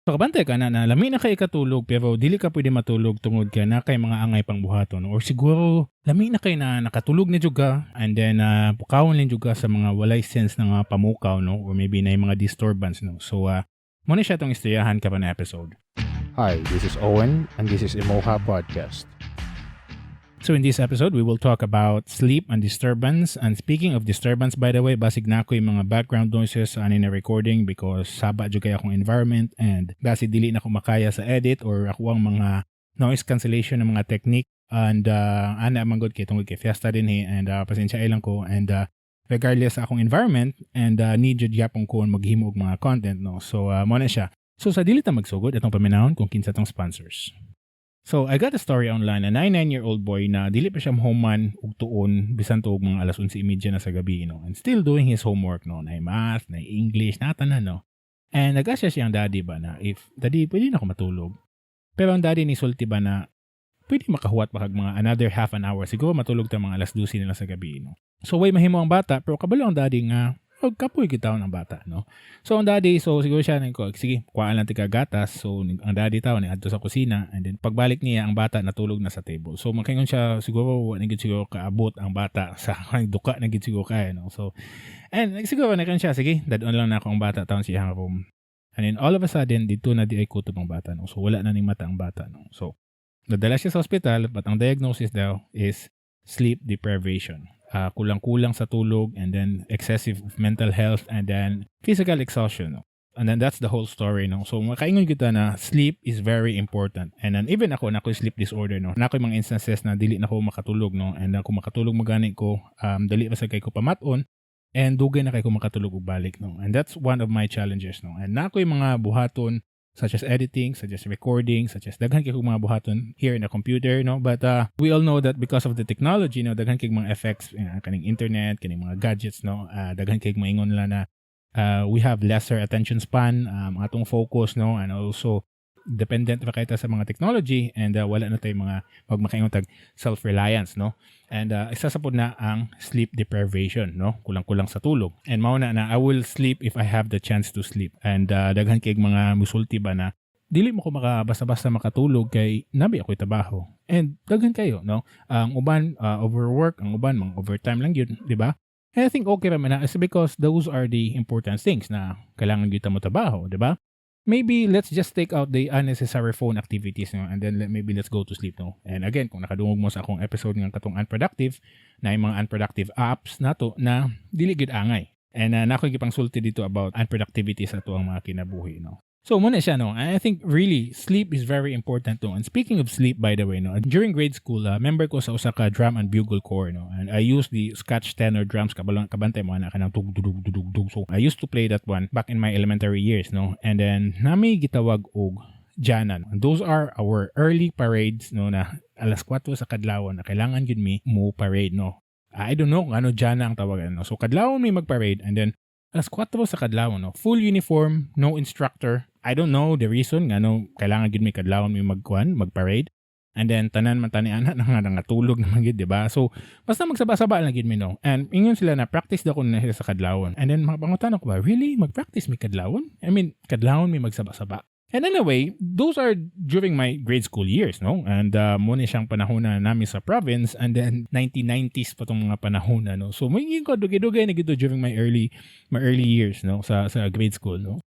So kabantay ka na na lami na kay katulog pero dili ka pwede matulog tungod kay naa kay mga angay pang buhaton, or siguro lami na kay na nakatulog na jud ka and then pukawon lang jud ka sa mga walay sense na nga pamukaw, no, or maybe na mga disturbance, no. So mao na siya atong istoryahan karon na episode. Hi, this is Owen, and this is Emoha Podcast. So in this episode, we will talk about sleep and disturbance. And speaking of disturbance, by the way, basig naa koy mga background noises sa ani na recording because saba jud kay akong environment and basig dili na ko makaya sa edit or ako ang mga noise cancellation ng mga technique and ana man gud kay tungod kay fiesta dinhi and pasensya lang ko and regardless sa akong environment and need jud gyapon ko maghimo og mga content, no. So mao na siya. So sa dili ta magsugod, atong paminawon kung kinsa tong sponsors. So I got a story online, a 9-year-old boy na dili pa siya human og tuon bisan tuog mga alas 11:30 na sa gabi, no, and still doing his homework, no, na math, na English, na tanan, no. And nag-ask siya siyang daddy ba na if, "Daddy, pwede na ako matulog?" Pero ang daddy nisulti ba na pwede makahuwat pa kag mga another half an hour, siguro matulog ta mga alas 12 na lang sa gabi, no. So way mahimo ang bata pero kabalo ang daddy nga og kapoy kita ng bata, no. So ang daddy, so siguro siya nang ko, "Sige, kuhaan lang tika gatas." So ang daddy tawo ni adto sa kusina and then pagbalik niya, ang bata natulog na sa table. So makaingon siya, siguro wa na gid siguro kaabot ang bata sa duka na gid siguro kay, no. So and siguro na siya, "Sige, dad-on lang na ako ang bata taon sa iyang room." And then all of a sudden, dito na di ay kutob ang bata, no. So wala na ning mata ang bata, no. So nadala siya sa ospital, but ang diagnosis daw is sleep deprivation. Kulang-kulang sa tulog and then excessive mental health and then physical exhaustion, no? And then that's the whole story, no. So makaingon kita na sleep is very important. And then even ako, naa ko sleep disorder, no. Naa ko mga instances na dili na ko makatulog, no. And then kung makatulog magani ko, dali pa sa kay ko pamat-on and dugay na kay ko makatulog og balik, no. And that's one of my challenges, no. And naa koy mga buhaton such as editing, such as recording, such as daghan kay kog mga buhaton here in the computer, no. But we all know that because of the technology, no, daghan kay mga effects kaning internet, kaning mga gadgets, no. Daghan kay maingon nila na we have lesser attention span, atong focus, no, and also dependent pa kay ta sa mga technology and wala na tayo mga pag makaingon tag self-reliance, no. And isa sa pod na ang sleep deprivation, no, kulang-kulang sa tulog. And mao na na I will sleep if I have the chance to sleep. And daghan kay mga musulti ba na dili mo ko maka basta-basta makatulog kay naa bi ako'y trabaho. And daghan kayo, no. Ang uban overwork, ang uban mga overtime lang yun, di ba? And I think okay ra man na is because those are the important things na kailangan gyud ta mo trabaho, di ba? Maybe let's just take out the unnecessary phone activities, no, and then maybe let's go to sleep, no. And again, kung nakadungog mo sa akong episode nga katong unproductive na yung mga unproductive apps nato na dili gid angay. And naa koy gipang sulti dito about unproductivity sa atuang mga kinabuhi, no. So mao na siya, no. And I think really sleep is very important to. And speaking of sleep, by the way, no, during grade school, member ko sa usa ka drum and bugle corps, no. And I used the Scotch tenor drums, kabalo kabantay mo ana kanang tug dug dug dug. So I used to play that one back in my elementary years, no. And then naa mi gitawag og Jana. And those are our early parades, no, na alas 4 sa kadlawon na kailangan gyud mi mo parade, no. I don't know kung ano Jana ang tawagan, no. So kadlawon mi magparade and then alas 4 sa kadlawon, no. Full uniform, no instructor. I don't know the reason ngano kailangan gyud mi kadlawon mi magkuan, magparade. And then tanan man tani ana nga nangatulog naman gyud, di ba? So basta magsaba-saba lang gyud mi, no. And ingon sila na practice daw kuno na sila sa kadlawon. And then pangutan ko ba, really mag-practice mi kadlawon? I mean, kadlawon mi magsaba-saba. And anyway, those are during my grade school years, no? And mao ni siyang panahon na namin sa province and then 1990s pa tong mga panahon na, no? So may ko dugay-dugay na gito during my early years, no, sa grade school, no.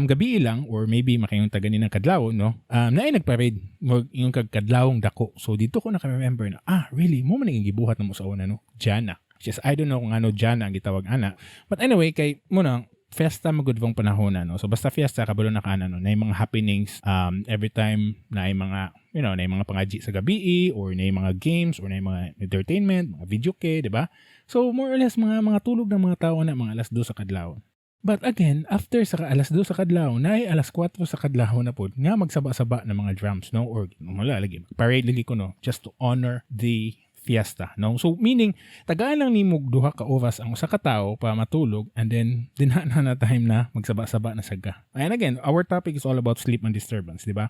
Gabi lang or maybe makayong taga ni ng kadlawon, no. Naay nagparade mag yung kag kadlawong dako. So dito ko naka-remember na really mao man ang gibuhat namo sa una, no. Jana. Just I don't know kung ano Jana ang gitawag ana. But anyway, kay mao na fiesta magud bang panahon na, no. So basta fiesta, kabalo na ka na, no, na yung mga happenings every time na yung mga na yung mga pangaji sa gabi or na yung mga games or na yung mga entertainment, mga videoke, di ba? So more or less mga tulog ng mga tao na mga alas 2 sa kadlawon. But again, after sa alas 2 sa kadlawon, na alas 4 sa kadlawon na pod nga magsaba-saba ng mga drums, no, or wala lagi parade lagi ko, no, just to honor the fiesta, no. So meaning tagaan lang nimo duha ka oras ang usa ka tawo pa matulog and then dinha na na time na magsaba-saba na sad ka. And again, our topic is all about sleep and disturbance, di ba?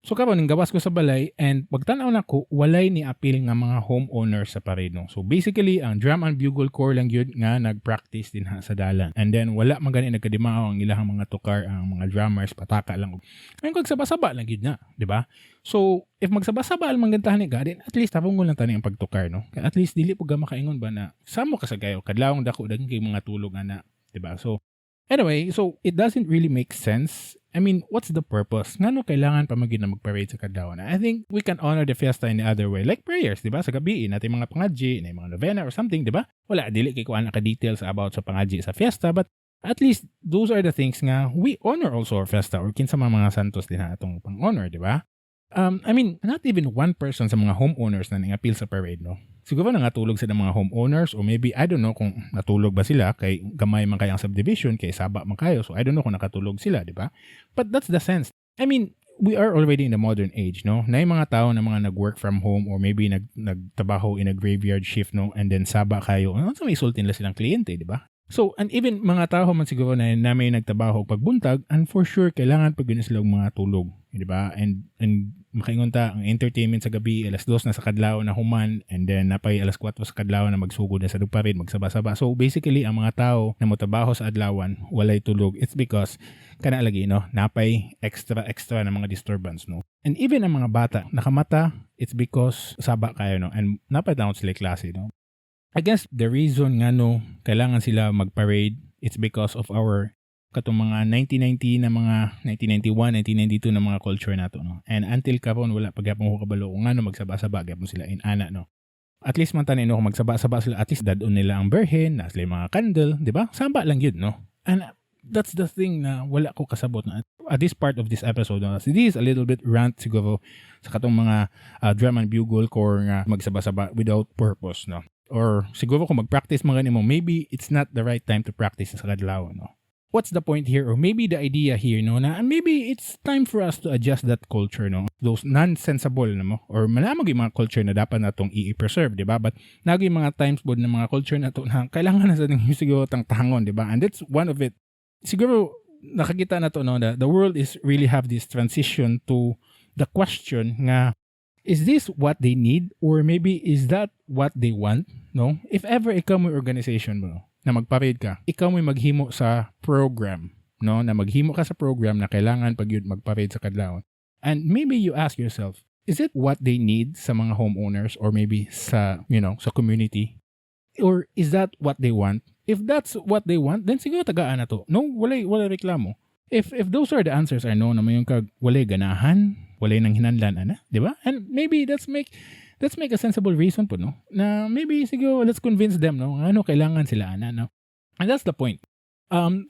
So karon gawas ko sa balay and pagtan-aw nako, walay ni apil nga mga homeowner sa parade, no. So basically, ang drum and bugle corps lang gyud nga nag-practice dinha sa dalan. And then wala man gani nagkadimao ang ilahang mga tukar, ang mga drummers pataka lang. Ngayon kag saba-saba lang gyud na, di ba? So if magsaba-saba man gantahan ni ga, then at least tarungon lang tani ang pagtukar, no. At least dili pud ka makaingon ba na samo ka sa kayo kadlawong dako daghan kay mga tulog ana, di ba? So anyway, so it doesn't really make sense. I mean, what's the purpose? Ngano kailangan pa magid na magparade sa kadlawon? I think we can honor the fiesta in the other way. Like prayers, di ba? Sa gabi, natin mga pangadji, na mga novena or something, di ba? Wala, dili kay kuan ka details about sa pangadji sa fiesta, but at least those are the things nga we honor also our fiesta or kinsa mga santos din na atong pang-honor, di ba? I mean, not even one person sa mga homeowners na nangapil sa parade, no? Siguro nangatulog sila mga homeowners or maybe, I don't know kung natulog ba sila kay gamay man kay ang subdivision, kay saba man kayo. So I don't know kung nakatulog sila, di ba? But that's the sense. I mean, we are already in the modern age, no? Na yung mga tao na mga nag-work from home or maybe nagtrabaho in a graveyard shift, no? And then saba kayo. Ano sa may sultin nila silang kliyente, di ba? So, and even mga tao man siguro na may nagtrabaho pagbuntag, and for sure, kailangan pag yun sila mga tulog. Di ba? And makaingon ta, ang entertainment sa gabi, alas 2 na sa kadlaw na human, and then napay alas 4 sa kadlaw na magsugod na sa rin, magsaba-saba. So, basically, ang mga tao na motrabaho sa adlawan, walay tulog. It's because, kana lagi, no? Napay extra, extra na mga disturbance, no? And even ang mga bata, nakamata, it's because saba kayo, no? And napay down sila klase, no? I guess the reason nga no kailangan sila mag-parade, it's because of our katong mga 1990 na mga 1991, 1992 na mga culture nato, no. And until karon wala pa gyapon ko kabalo kung ngano magsaba-saba gyapon sila in ana, no. At least man tanin no, kung magsaba-saba sila, at least dadon nila ang birhen, na sila yung mga candle, di ba? Saba lang yun, no. And that's the thing na wala ko kasabot na at this part of this episode, no, this is a little bit rant siguro sa katong mga drum and bugle corps nga magsaba-saba without purpose, no, or siguro kung mag-practice mga nimo, maybe it's not the right time to practice sa kadlaw, no. What's the point here, or maybe the idea here, no, na maybe it's time for us to adjust that culture, no, those non-sensible na mo or malamang yung mga culture na dapat natong i-preserve, di ba? But nagi mga times bod na mga culture na to na kailangan na sa siguro tang tangon, di ba? And that's one of it siguro. Nakakita na to, no, the world is really have this transition to the question nga, is this what they need or maybe is that what they want, no? If ever ikaw mo organization mo na magparade ka, ikaw mo maghimo sa program, no, na maghimo ka sa program na kailangan pag yun magparade sa kadlawon, and maybe you ask yourself, is it what they need sa mga homeowners or maybe sa sa community, or is that what they want? If that's what they want, then siguro tagaan na to, no? Walay reklamo. If those are the answers are no, na yung kag walay ganahan, walay nang hinanlan ana, di ba? And maybe let's make a sensible reason po, no, na maybe siguro let's convince them, no, ano kailangan sila ana, no? And that's the point.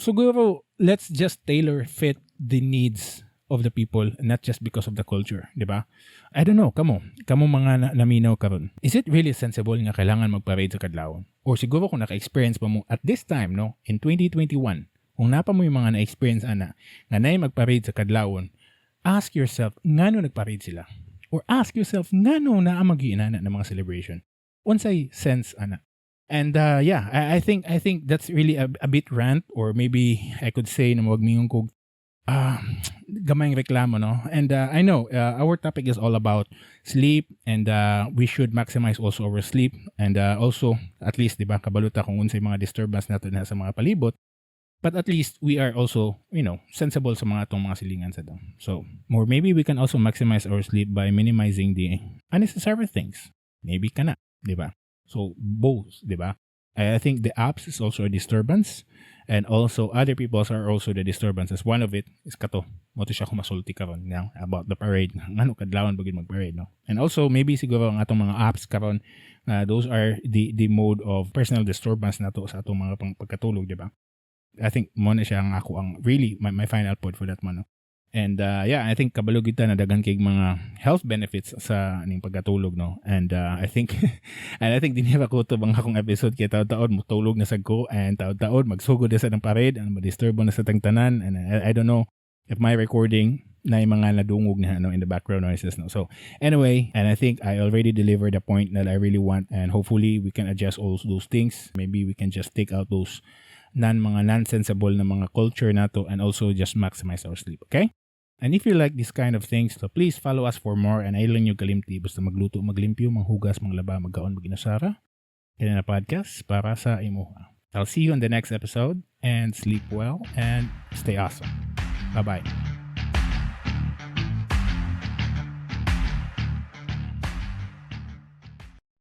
Siguro let's just tailor fit the needs of the people, not just because of the culture, di ba? I don't know, kamo mga naminaw karon. Is it really sensible nga kailangan magparade sa kadlawon? Or siguro kung naka-experience pa mo at this time, no, in 2021, kung napa mo yung mga na-experience ana, nga naay magparade sa kadlawon, ask yourself, ngano nagparade sila? Or ask yourself, ngano naa mag-inana ng mga celebration? Unsay sense ana? And yeah, I think that's really a bit rant or maybe I could say na wag mingon kog gamayng reklamo, no? And I know our topic is all about sleep and we should maximize also our sleep and also at least, di ba, kabaluta kung unsay mga disturbance nato na sa mga palibot. But at least we are also, sensible sa mga atong mga silingan sa dong. So, or maybe we can also maximize our sleep by minimizing the unnecessary things. Maybe kana, di ba? So, both, di ba? I think the apps is also a disturbance and also other people's are also the disturbance. As one of it is kato. Mo to siya kung masulti karon now about the parade. Ngano kadlawon ba gyud mag-parade, no? And also maybe siguro ang atong mga apps karon, those are the mode of personal disturbance nato sa atong mga pang pagkatulog, di ba? I think mo na siya ang ako ang really my final point for that one, no? And yeah, I think kabalo kita na daghan kay mga health benefits sa aning pagkatulog, no. And I think dinhi ra ko to bang akong episode kay taod-taod mutulog na sad ko and taod-taod magsugod na sa ng parade and ma-disturb na sa tang tanan and I don't know if my recording na yung mga nadungog na ano in the background noises, no. So anyway, and I think I already delivered the point that I really want and hopefully we can adjust all those things. Maybe we can just take out those non mga nonsensible na mga culture nato and also just maximize our sleep, okay? And if you like this kind of things, so please follow us for more and ayaw lang nyo kalimti basta magluto, maglimpyo, manghugas, manglaba, magkaon, maginusara. Kini na podcast para sa imuha. I'll see you in the next episode, and sleep well and stay awesome. Bye-bye.